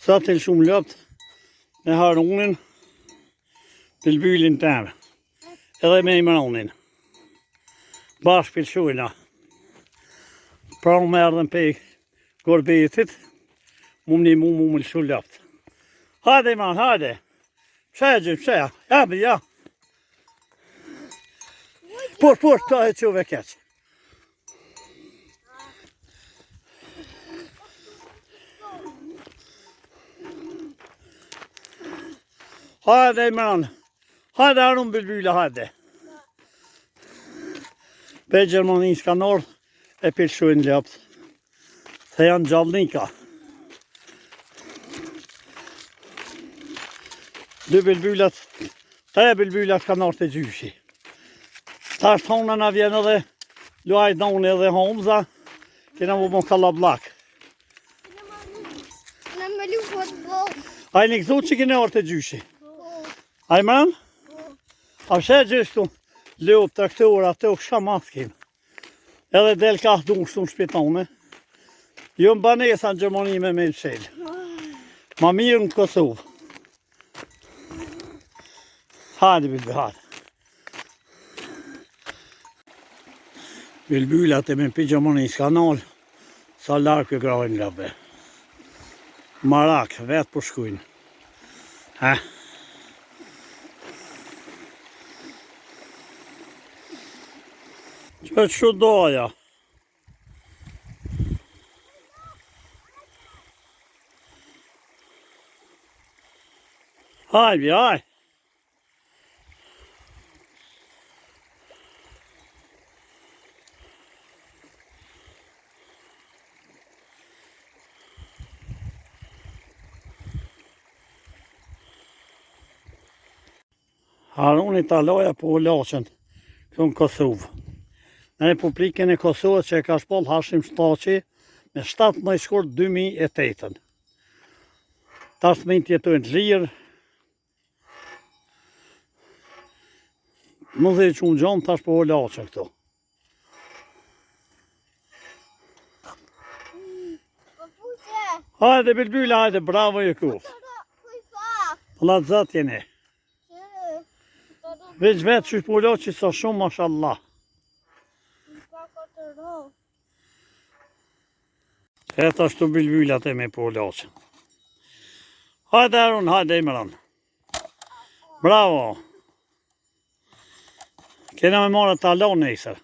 Sot e lëshum lopt me Harunin, Bilbylin tem, edhe me Imranin. Bashkë po i lëshojna. Pra unë me erdhën pej gurbetit, mu më një mu mu më lëshu lopt. Hajde Imran, hajde. Pse e gjymë, pse ja? Ja, ja. Poshtë, poshtë, ta e quve keq. Hajde Imran, hajde Harun Bilbyla, hajde. Pej Gjermanisë kanë ardhë e po i lshojnë lopt. Se janë gjallnika. Dy bilbylat, tre bilbylat kanë ardhë te gjyshi. Tash t'honën na vjen edhe Luajdoni edhe Homza, kena mu bo kallabllak. Në me lu futbol. A jeni gëzu që keni ardhë te gjyshi? Po. A Imran? Po. A sheh gjysh këtu? Lopë, traktor, ato, kësha maskim. Edhe del kah du shtu në shpi tone. Jo në banesa në Gjermani me me mshel. Ma mirë në Kosovë. Hajde, Bilby, hajde. Bilbylat e me pi Gjermanisë kanal, sa larg po grahin lopë. Marak, vetë po shkujnë. Ha? Që që doja? Hajde, hajde. Haruni Taloja po laqen këtu në Kosovë. Në Republikën e Kosovës që e ka shpall Hashim Thaçi me 17 shkurt 2008-ën. Tash fëmijët jetojnë të lirë, Më dhe që unë gjonë, tash po laqen këtu. Hajde, Bilbyla, hajde, bravo ju kuftë. Allah të zot jeni. Veç vetë që po laqe sa shumë, mashallah. E tash të bilbylat e me po laqen. Hajde Harun, hajde Imran. Bravo. Kena me marrë talon nesër.